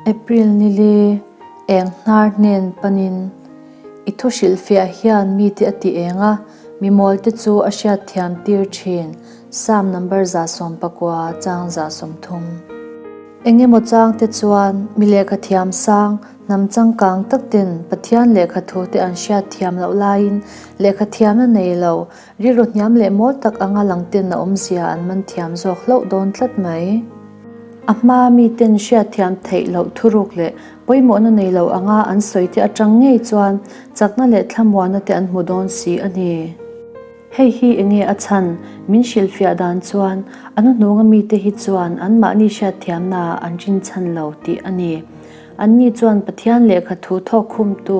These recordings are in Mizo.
April nili eng hnar hnen panin i thu hrilhfiah hian mite a ti eng a, mi mawlte chu a hriatthiam tir thin, Psalm number 119 chang 130. Engemaw changte chuan mi lehkha thiam sang, hnam changkang tak ten Pathian lehkha thute an hriatthiam loh laiin lehkha thiamna nei lo, Rilru hniam leh mawl tak anga lang ten a awmzia an man thiam zawk hlauh dawn tlat mai. A hma miten hriatthiam theih loh thuruk leh pawimawhna nei lo anga an sawi te atang ngei chuan chakna leh thlamuanna te an hmu dawn si a ni. Hei hi enge a chhan min hrilhfiah dan chuan a hnuhnunga mite hi chuan anmahni hriatthiamnaah an rinchhan lo tih a ni. Anni chuan Pathian lehkha thu thawk khumtu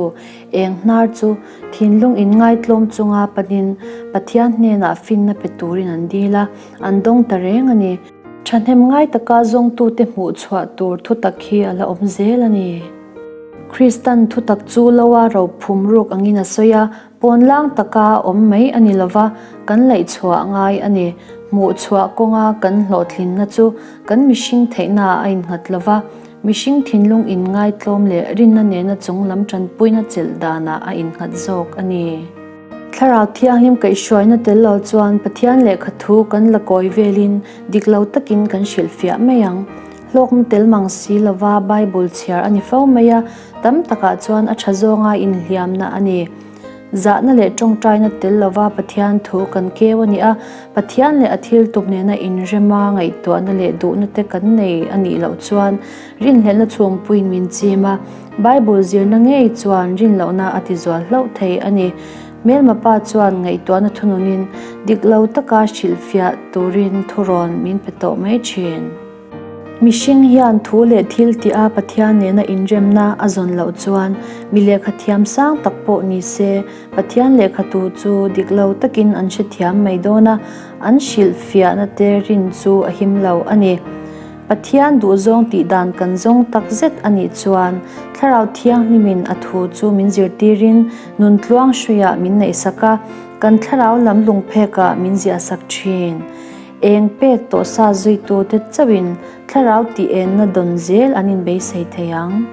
eng hnar chu thinlung inngaitlawm chunga panin Pathian hnenah finna pe turin an dil a, an dawng ta reng a ni. Thahnem ngai taka zawngtute hmuh chhuah tur thutak hi a la awm zel a ni. Kristan thutak chu loa ro phum ruk angin a sawi a, Pawnlang taka awm mai a ni lova, kan laihchhuah ngai a ni. Hmuhchhuah kawnga kan hlawhtlinna chu kan mihring theihnaah a innghat lova, mihring thinlung inngaitlawm leh rinna nena chung lam tanpuina chelh danah a innghat zawk a ni. Thlarau Thianghlim kaihhruaina tel lo chuan Pathian lehkha thu kan la kawi velin dik lo takin kan hrilhfiah mai ang. Hlawkna tel mang si lova Bible chhiar a ni fo mai a, Tam takah chuan a tha zawnga inhliamna a ni. Zahna leh tawngtaina tel lova Pathian thu kan keu a ni a, Pathian leh a thil tum nena inrema ngaihtuahna leh duhna te kan nei a nih loh chuan rinhlelhna chhungpuiin min chim a, Bible zirna ngei chuan rinlohna a tizual hlauh thei a ni. Hmelma pa chuan ngaihtuahna thununin dik lo taka hrilhfiah turin thurawn min pe tawh mai thin. Mihring hian thu leh thil tih a Pathian nena inremna a zawn loh chuan mi lehkha thiam sang tak pawh ni se, Pathian lehkhatu chu dik lo takin an hrethiam mai dawn a, an hrilhfiahna te rin chu a him lo a ni. Pathian duhzawng tih dan kan zawng tak zet a nih chuan Thlarau Thianghlimin a thu chu min zirtirin nun tluang hruiah min neihsak a, kan thlarau lam lungphekah min ziahsak thin. Eng pek tawh sa zuitute chauhin thlarau tih enna dawn zel an inbeisei thei ang.